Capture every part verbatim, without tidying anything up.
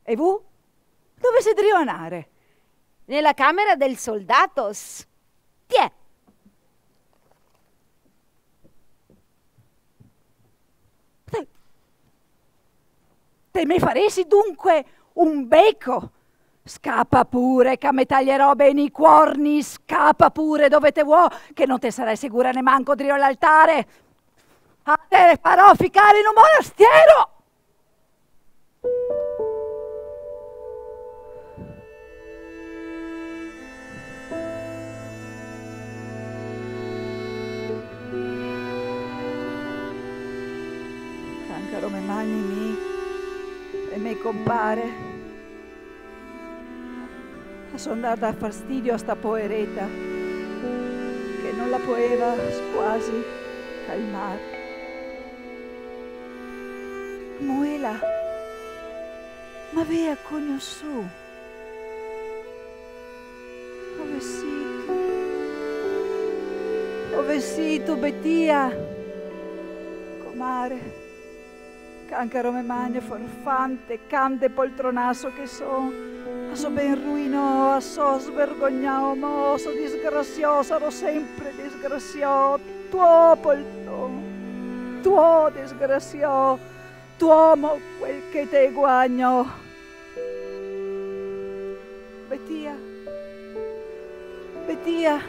E vu? Dove sé drio anare? Nela camera del soldatos. Tiè. Te, te me faresi dunque un beco? Scapa pure, ca me taglierò ben i cuorni, scapa pure dove te vuò, che no te sarè segura nemanco drio l'altare. A te farò ficare in un monastiero! Cancaro me magni mi e me compare. A son ndà a dar fastidio a sta poereta, che no la poeva scuasi calmar. Mo ela m'avea cognosù. Ove situ? Ove situ, Betia? Comare, cancaro me magni, forfante, can de poltronaso che so. A so ben ruinò, a so svergognà, mo so disgrasiò, sarò senpre disgrasiò. Tuò poltron, tuò disgrasiò, tuò mo quel che te guagno. Betia, Betia,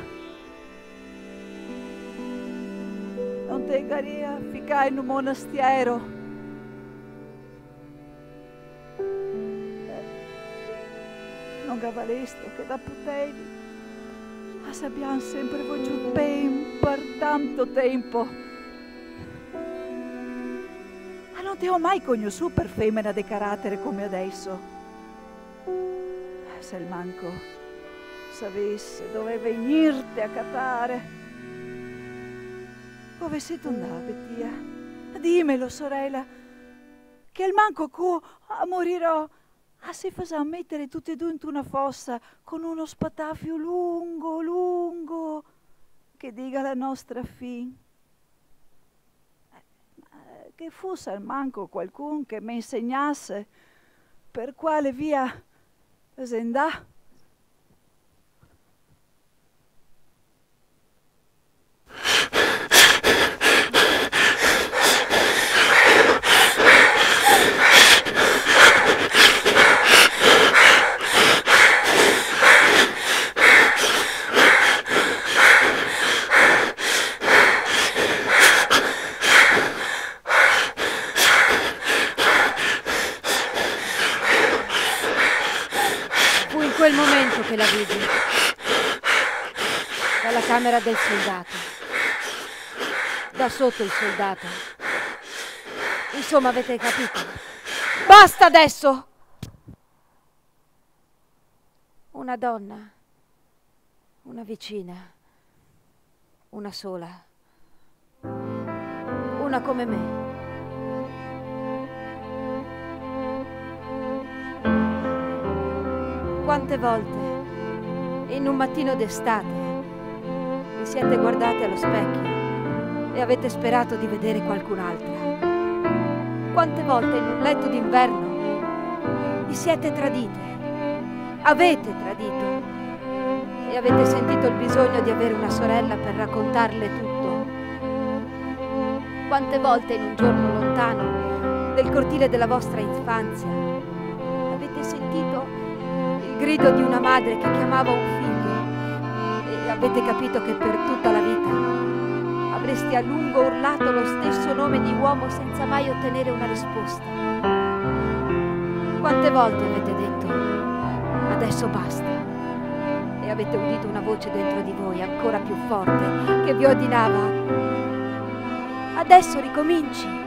no te garia ficà in un monastiero? Eh, no ga valesto che da puteli a se abian senpre vogiù ben par tanto tenpo. A no te go mai cognosù par femena de caratere come adeso. Se almanco savese dove vegnirte a catare. Ove situ ndà, Betia? Dimelo, sorela, che almanco co a morirò, a se fasà metere tute e du int'una fosa con uno spatafio lungo, lungo, che diga la nostra fin. Eh, ma che fusse almanco qualcun che me insegnase per quale via xe ndà. Fu in quel momento che la vidi. Dalla camera del soldato. Da sotto il soldato. Insomma, avete capito? Basta adesso! Una donna, una vicina, una sola, una come me. Quante volte, in un mattino d'estate, vi siete guardate allo specchio e avete sperato di vedere qualcun'altra? Quante volte in un letto d'inverno vi siete tradite? Avete tradito e avete sentito il bisogno di avere una sorella per raccontarle tutto? Quante volte in un giorno lontano, nel cortile della vostra infanzia, avete sentito il grido di una madre che chiamava un figlio e avete capito che per tutta la vita avreste a lungo urlato lo stesso nome di uomo senza mai ottenere una risposta? Quante volte avete detto: "Adesso basta"? E avete udito una voce dentro di voi, ancora più forte, che vi ordinava: "Adesso ricominci".